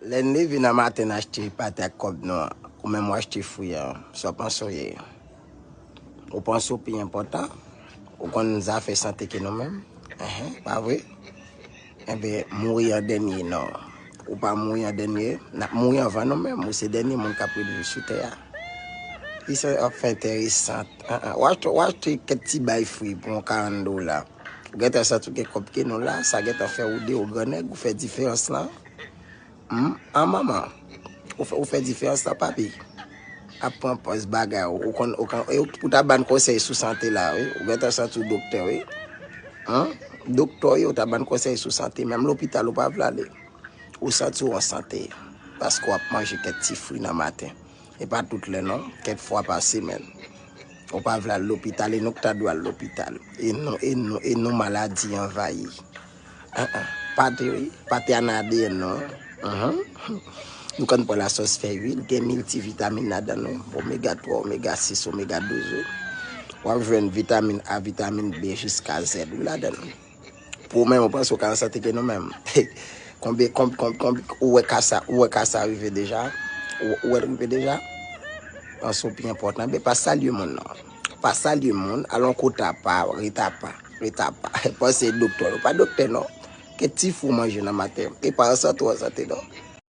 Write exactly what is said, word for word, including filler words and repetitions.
Lè n leve nan maten, n achte pate ak kòb nou an. Ou menm w achte fwi an. Sa w panse w ye? Ou panse w pi enpòtan? Ou konn zafè sante ke nou menm? Enhen, pa vre? Enben, mouri an dènye, non. Ou pa mouri an dènye, n ap mouri anvan nou menm. Ou se dènye moun k ap ret viv sou tè a. Li se ap fè enteresan. An, an. W achte, w achte kèk ti bay fri pou yon karant dola. Ou gentan santi w gen kòb ke nou la, sa gentan fè ou de, ou grannèg, ou fè diferans lan. Hmm? An manman, ou fè, ou fè diferans lan, papi. Ap pran pòz bagay, ou konn, ou konn, e ou ta ban konsèy sou sante la, wi. Ou gentan santi w doktè, wi. An? Doktè, wi, ou ta ban konsèy sou sante. Menm lopital, ou pa vle ale. Ou santi w an sante. Paske w ap manje kèk ti fri nan maten. E pa tout lè, non. Kèk fwa pa semèn. Ou pa vle al lopital, e nou k ta dwe al lopital. E nou, e nou, e nou maladi anvayi. An, an. Pate, wi. Pate a nan A D N nou. Mhm. Nou konn pran lasòs fèy wi, l gen miltivitamin ladan l wi. Omega twa, omega sis, omega douz wi. W ap jwenn vitamin A, vitamin B jiska Z wi ladan l. Pou ou menm, ou panse w ka an sante ke nou menm? Konbyen, konbyen, konbyen, konbyen, ou wè ka sa, ou wè ka sa rive deja? Ou, ou wè l rive deja? Panse w pi enpòtan. Ben, pa salye moun non. Pa salye moun, al yon kote apa, ret apa, ret apa. Panse doktè, ou pa doktè non. Kèk ti fou manje nan maten. E pa an sante w an sante non.